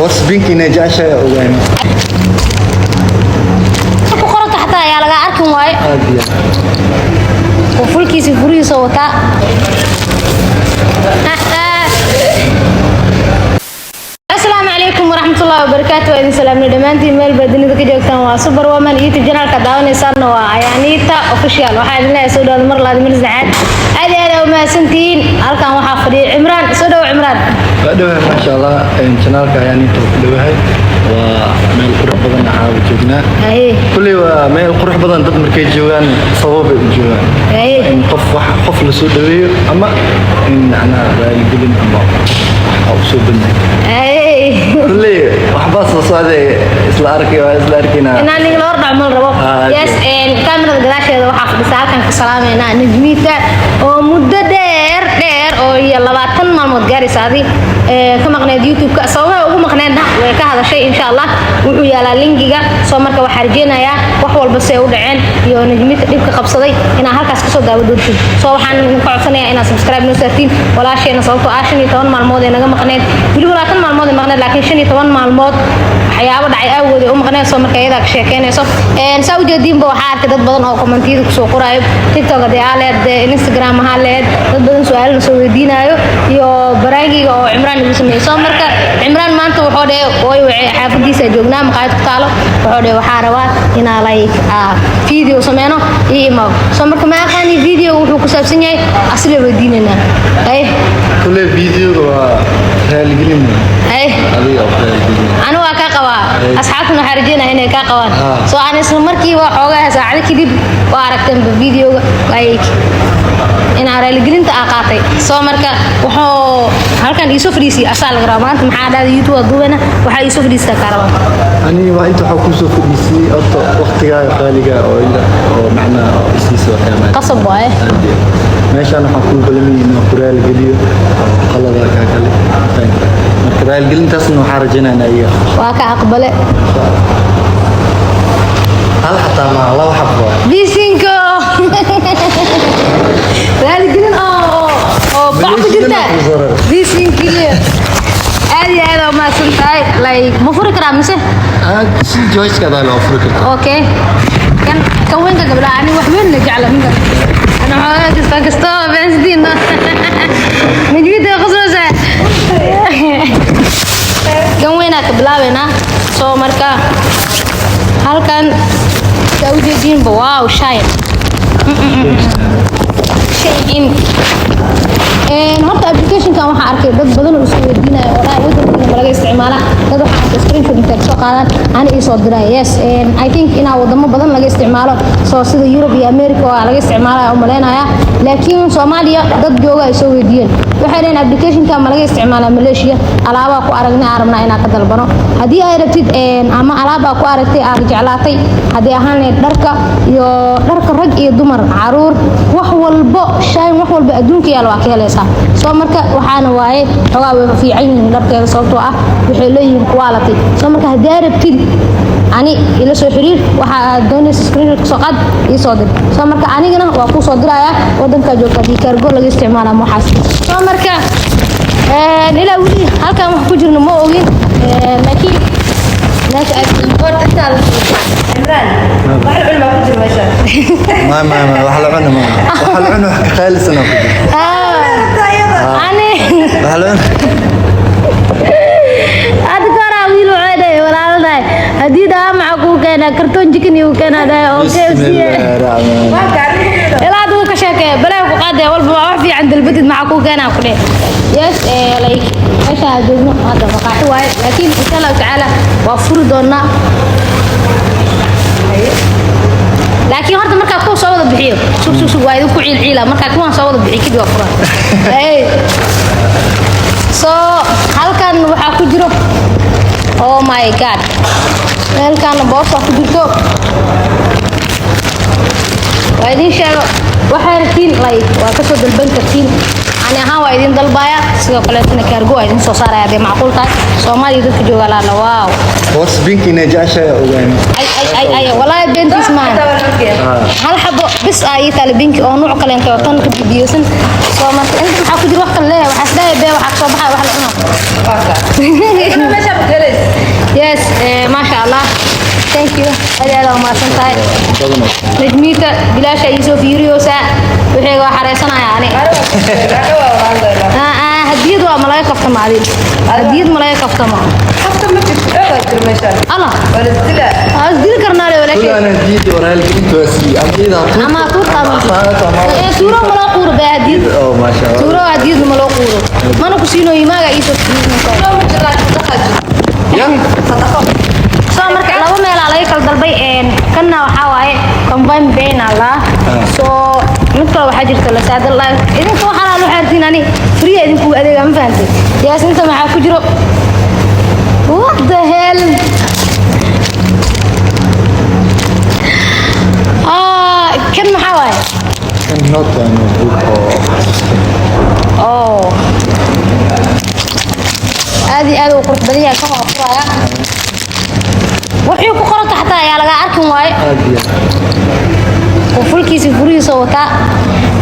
Boorsa pink inay jeceshahay ogaani. Ku qoranta xataa ayaa laga arkin waaye. Aad iyo aad. Oo fulkiisa furihiisa wataa. Asalaamu calaykum waraxmatullaahi wabarakaatu. Waa idin salaamnay dhammaantiin meel baa dunida ka joogtaan. Waa Superwoman YouTube channelka daawanaysaana waa Ayaaniita Official. Waxaa idin leeyahay soo dhawaada mar labaad, mar saddexaad. Aad iyo aad aa umahadsantihiin. Halkan waxaa fadhiya Cimraan. Soo dhawo, Cimraan. Waa dhawahay, maasha Allah. Channelka Ayaaniinta waa ku dhawahay. Waa meel qurux badan caawa joognaa. Kulley waa meel qurux badan. Dad markay joogaan sabab bay u joogaan. In qof wax qof la soo dhaweeyo ama in macnaha raaligelin ama wax u soo bandhig. Kulley waxbaa soo socday, isla arkay, waa isla arkaynaa. Inaan nigala hor dhac mal rabo. Yes, kaamirada gadaasheeda waxaa fadhisa, halkan ka salaameynaa, Najmiita oo muddo dheer dheer oo iyo 20 maalmood gaaraysa adi ka maqneed YouTube-ka. Sababaha ugu maqneedna way ka hadashay. Insha Allah wuxuu yaalaa linkiga. Soo marka waxaa rajeynayaa wax walba si ay u dhaceen iyo Najmiita dhibka qabsaday inaa halkaas kasoo daawo doontiin. Soo waxaan ka codsanayaa inaad subscribe noo saartiin walaasheena, sababtoo ah 15 maalmood ee naga maqneed, weliba 20 maalmood ee maqneed, laakiin 15 maalmood waxyaabo dhacay awgood ay u maqneen. Soo marka iyadaa ka sheekeynayso. Saa ujeediinba waxaa arkay dad badan oo commentiyada kusoo qoraayo TikTok hadee aa lehed, Instagram ahaa lehed, dad badan su-aalana soo weydiinayo iyo prankiga oo Cimraan igu sameeyey. Soo marka Cimraan maanta wuxuu dhehe way wacay, xaafadiisa joognaa, maqaayad ku taalo. Wuxuu dhehe waxaa rabaa inaa like video sameyno iyo imaw. Soo marka ma aqaani video wuxuu ku saabsan yahay, asla weydiinaynaa. Ay. Kulley videoga waa raaligelin. Ay. Adiga oo raaligelin. Anu waa kaa qabaa, asxaabtuna waxaa rajeynaya inay kaa qabaan. Soo aan isla markiiba xoogaa saacado kadib waa aragteenba videoga like inaa raaligelinta aa qaatay. Soo marka wuxuu halkan iisoo fadhiisiyay asaa laga rabaa. Maanta maxaa dhahday? YouTube waa duubana, waxaa iisoo fadhiistaa kaa rabaa. Ani waa inta waxaa kusoo fadhiisiyey horta waqtigaaga qaaliga oo ila oo macnaha oo isiisa waa kaa mahad. Qasab waaye. Aad iyo aad. Meeshaan waxaan kuu balamiyey inaan ku raaligeliyo oo qalada kaa kale. Marka raaligelintaasna waxaa rajaynaa inaa iga aqbasho. Waa ka aqbale. Hal xataa maaha, laba xab waay. Bisinko, raaligelin oo bac ku jirta. Bisinkiyo, aad iyo aad aa umahadsan tahay. Like ma furi karaa mise? Aad si joyskaada loo furi kartaa. Okay, kan kan weynka gabdhaha ani wax weyn la jecla ninkan. Ana xoogaa kasta kasta beensidiina Najmida qoslaysa. Kan weynaa ka bilaabeynaa. Soo marka halkan saa ujeediinba, wow, shine Shein. Horta applicationkan waxaa arkay dad badan oo isku weydiinaya oo dhahay wadankiina ma laga isticmaala. Dad waxaa arkay screenshot intay kasoo qaadaan ani ii soo diray. Yes, I think inaa wadamo badan laga isticmaalo, soo sida Europe iyo America waa laga isticmaalaya u malaynaya, laakiin Soomaaliya dad jooga ay soo weydiiyeen. Waxay dhaheen applicationkan ma laga isticmaalaa Malaysia? Alaabaa ku aragnay, aan rabnaa inaan ka dalbano. Haddii ay rabtid ama alaab aa ku aragtay aad jeclaatay, haddii ahaan lahayd dharka iyo dharka rag iyo dumar, caruur, wax walbo Shein, wax walba adduunka yaal waa ka helaysaa. Soo marka waxaana waaye xoogaa way fiican yihiin dharkeeda, sababtoo ah waxay leeyihiin quality. Soo marka haddii aad rabtid ani ila soo xiriir, waxa aad doonaysa screenshot kasoo qaad, ii soo dir. Soo marka anigana waa kuu soo dirayaa wadankaa joogta haddii cargo laga isticmaala ama waxaas. Soo marka ilaa weli halkan wax ku jirno ma ogin, laakiin meesha aad Cimraan, wax la cuni ku jiro meesha? Ma ma ma wax la cuno ma, wax la cuno wax ka qaalisan oo ku jiro. Ani wax la cuno. Hadda ka hor wiil waxay dhahay walaaladahay haddii dhahaa maxaa kuu keenaa? Kartoon chicken igu keenaa dhahay oo KFC. Bismillaahi raxmaan. Waa gaari. Ilaa hadda wuu ka sheekeeya balaa ku qaadaya walba waa wax fiican dalbatid, maxaa kuu keenaa ku dheh. Yes, like meesha aan joogno hadda maqaaxi waaye, laakiin insha Allahu tacaala waa furi doonaa. Laakiin horta markaa kuwa soo wada bixiyo, sug sug sug, waa idinku ciil ciila. Markaa kuwaan soo wada bixiyo kadib waa furan. Hey. So halkan waxaa ku jiro, oh my God, meelkaana boorsa ku jirto. Waa idin sheego, waxaa rabtiin like waa kasoo dalban kartiin. Ani ahaan waa idin dalbaya, sidoo kaleetana cargo waa idin soo saaraya hadday macquul tahay. Soomaaliya dadka jooga laala, wow. Boorsa pink inay jeceshahay ogaani. Ay ay ay ay, walaahi beentiis maaha. Hal xabo bis aa ii taala pink oo nuuc kaleento oo tan ka bidiyeysan. Soo marka inta maxaa ku jira? Wax kale leeyahay, waxaa isdhahay bee waxaa kasoo baxaya wax la cuno. Meesha ma galaysa. Thank you, aad aad aa umahadsan tahay. Badan. Najmiita bilaasha ii soo fiiriyoosaa, wixii waa xareysanaya ani. Hadiyad waa ma laga kaftama? Adin hadiyad ma laga kaftama? Allah, waa isdili karnaa le walaashay. Kulli ana hadiyada oo raalgelinta waa siiyey, ama iyada ha tuurto. Ama tuurta ama ama tuuro ma loo quuro baa hadiyad. Oh, maasha Allah. Tuuro hadiyad ma loo quuro, mana ku siino imaaga ii soo fiirinaysa. Ya. Soo marka laba meelaa laga kala dalbay. Kanna waxaa waaye combine pain allah. Soo mid kale waxaa jirta lasaada la idinka waxaa loo xaartiin, ani free idinku adeega, ma fahantay? Yaas, inta maxaa ku jiro? What the hell? Ah, kan maxaa waaye? Kan note waa notebook oo xasuusta. Oh, aad iyo aad uu qurux badan yahay. Kan waa furaya, wuxuu ku qoranta xataa ayaa laga arkin waaye. Aad iyo aad. Oo fulkiisa furihiisa wataa.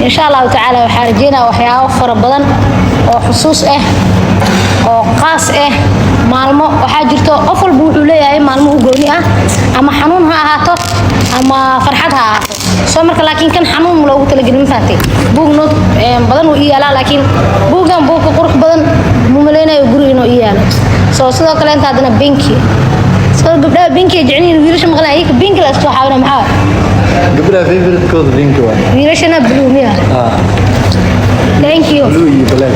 Insha Allahu tacaala waxaa rajeynaya waxyaabo fara badan oo xusuus ah oo qaas ah. Maalmo waxaa jirto qof walba wuxuu leeyahay maalmo u gooni ah, ama xanuun ha ahaato ama farxad ha ahaato. Soo marka laakiin kan xanuun ma loogu talagelin, ma fahantay? Buug note badan uu ii yaalaa, laakiin buuggan buugka qurux badan mu malaynayo guri inuu ii yaalo. Soo sidoo kale inta haddana pink. Soo gabdhaha pink ay jecel yihiin, wiilasha maqlaan iyaga pink la isku xaawina, maxaa? Gabdhaha favorite-kooda pink waa. Wiilashana blue miya? Ah. Thank you. Blue iyo black.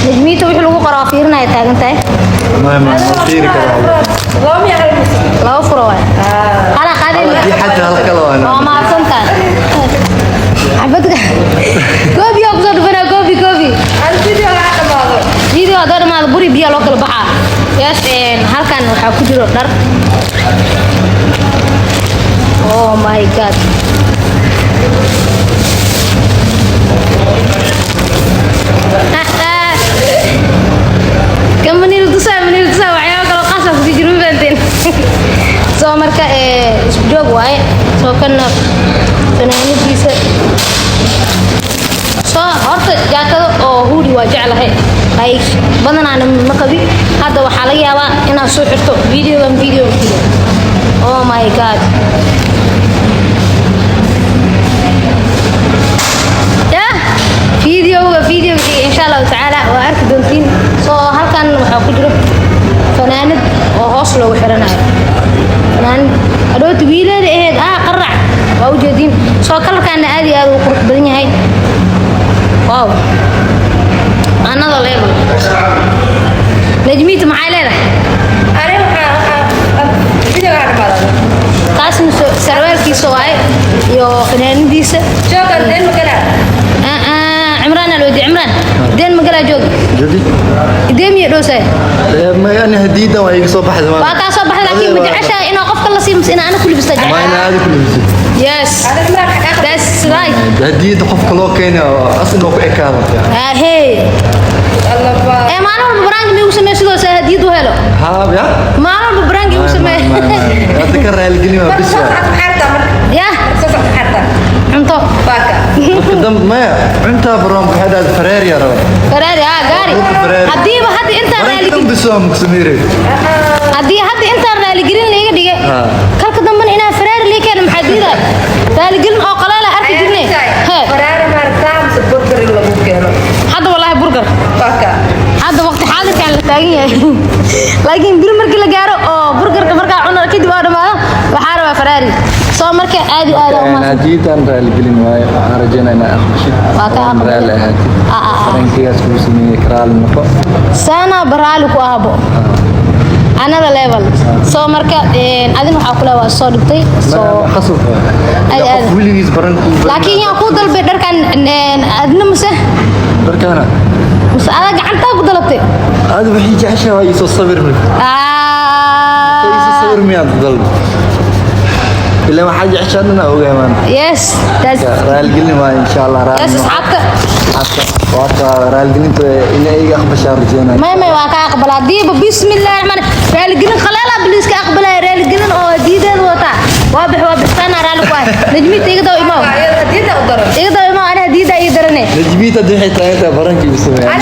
Najmiita wixii lagu qoraa fiirinaya taagan tahay. Ma fiiri karaa. Laba furo waay, hala qaadin. Haddii xataa hal kale waa. Waa mahadsan tahay. Xabadka goobi aa kusoo dhufanaa, goobi goobi. Video haddoo dhamaado buri biyaa loo kala baxaa. Yes, halkan waxaa ku jiro dhar. Oh my God. Kan manil tusaa, manil tusaa, waxyaabo kaloo qaas ah kusii jiro, ma fahanteen? Soo marka isku joog waaye. Soo kanna fanaanadiisa. Soo horta jaakado oo hoodie waa jeclahay, like badanaana ma qabi. Hadda waxaa laga yaabaa inaad soo xirto videogan video video. Oh my God, ya videoga videoga insha Allahu tacaala waa arki doontiin. Soo halkan waxaa ku jiro fanaanad oo hoos loogu xiranayo, fanaanad hadhowta wiileeda ahayd qarac waa ujeediin. Soo colorkaana aad iyo aad uu qurux badan yahay. Wow, another level. Najmiita maxay leedahay? Taasna sarwaalkiisa waaye iyo fanaanadiisa. Cimraan aa la weydiiyey. Cimraan, deen magalaa joog? Joogi. Deemiya dhowsay. Ma ani hadiyadan waa iga soo baxday. Waa kaa soo baxday, laakiin ma jeceshahay inaa qofka la siiyo mise inaa ana ku libista Ma jecel? ina aadi ku libisid. Yes, that's right. Hadiyada qofka loo keenay oo as inuu ku ekaado fiican. Hey, maalin walba prank miigu sameey sidoo saa hadiyad u helo. Ha ya. Maalin walba prank igu sameey. Hadda ka raaligeli waa bis waa. Ya cunto. Marka dambe maya cuntaa baroon waxay dhahday Ferrari yaa rabaa. Ferrari, gaari. Ferrari. Haddiiba hadda intaan Marka raaligelin dambe soo mugsameeray. Haddii hadda intaan raaligelin laiga dhigay, kalka dambena inaan Ferrari lii keeno maxaa diiday? Raaligelin oo qalaala arki jirnay. He. Hadda wallaahi burger hadda waqti xaadirkan la taagan yahay, laakiin biri markii la gaaro oo burgerka markaa cuno kadib oo dhamaado waxaa rabaa Ferrari. Soo marka aad iyo aad aa umahadsan. Hadiyadan raaligelin waaye, waxaan rajeynaa inaa aqbashid. Waa ka aqbalay. Raali ahaatid. Farankigaas kugu sameeyey karaali noqo. Saana baraali ku ahbo, another level. Soo marka adin waxaa kule waa soo dhigtay soo Khasab Aad waa. aad. Qof weligiis baran kuu. Laakiin yaa kuu dalbay dharkan, adna mise Dharkaana. Mise adaa gacantaa ku dalabtay? Aad waxay jeceshahay waa iisoo sawir marka. Iisoo sawir miyaad dalbi? Ilaa waxaa jeceshahay dhan aa ogahay maanta. Yes, that's Raaligelin waaye, insha Allah raali yes noqo. Asxaabta. Asxaabta, waa ka raaligelinta inay iga aqbashaa rajeynaya. May waa ka aqbala hadiiba. Bismillahi raxmaan, raaligelin khalaala bliiska aqbalaya, raaligelin oo diideed wataa. Waa bix, waa bixsaana raali ku ahay. Najmiita, iga daw imaw, iga daw imaw, ani hadiida ii darane. Najmiita hadda waxay tahay intaa baranka igu sameeyaan.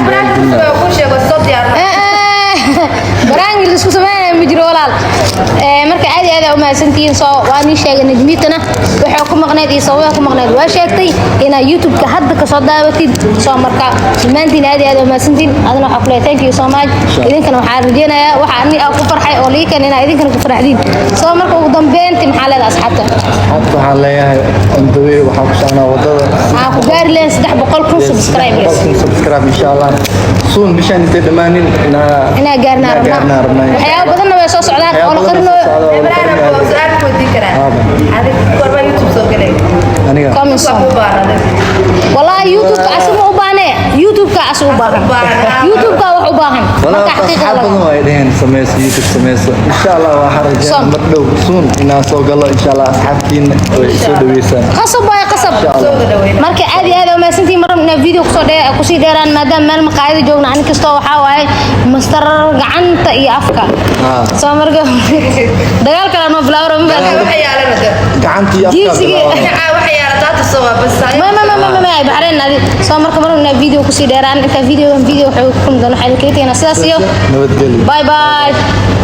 Baraangi laisku sameynaya ma Ma jiro, walaal. Marka aad iyo aad aa u mahadsantihiin. Soo waa nii sheegay, Najmiitana waxay ku maqnayd iyo sababaha ku maqnayd waa sheegtay, inaad YouTube-ka hadda kasoo daawatid. Soo marka dhammaantiin aad iyo aad aa u mahadsantihiin. Adina waxaa ku leeyahay thank you so much. Idinkana waxaa rajeynayaa waxa ani aa ku farxay oo lii keen inaa idinkana ku farxdiin. Soo marka ugu dambeyntii, maxaa leedahay asxaabta? Asxaabta waxaan leeyahay, on the way, waxaan ku socnaa wadada. Waxaa ku gaari lahayn 300,000 subscribers. 100,000 subscribe, insha Allah, soon, bishaan intay dhammaanin inaa inaa gaarnaa gaarnaa rabnaa. Rabnaa. Waxyaabo badanna way soo socdaan oo la Waxyaabo badan qarinayo. soo socda oo la Cimraan, qarinayo. waa su'aal ku weydiin karaa? Haba. Adig goorma YouTube soo galay? Aniga? Coming Waa soon. ku baahan. Wallahi YouTube-ka asuma u baahne, YouTube-ka asu u baahan. YouTube-ka wax u baahan. Walaa, marka xaqiiqda asxaab laga badan way dheheen sameyso YouTube, sameyso. Insha Allah waxaan rajeynaa Soon. mar dhow, soon, inaan soo galo, insha Allah. Asxaabtiina way soo dhaweysaan. Qasab waay, qasab. Soo wada dhaweyna. Marka aad iyo aad aa umahadsantihiin. Mar rabna inaan video kusii dheeraan, maadaama meel maqaayada joogna. Ani kastoo waxaa waaye master gacanta iyo afka. Soo marka dagaal kale noo bilaawro ma baa. Waxa yaalana de. Gacantii afka. Jiinsigii. Dhinaca waxa yaala taata soo waa bas. Ma ma ma ma ma Baxrayn adi. Soo marka mar rabna inaan video kusii dheeraan. Inta video video waxay ku kulmi doona, waxay idinkaga tegaynaa sidaas iyo Nabadgelyo. Bye bye.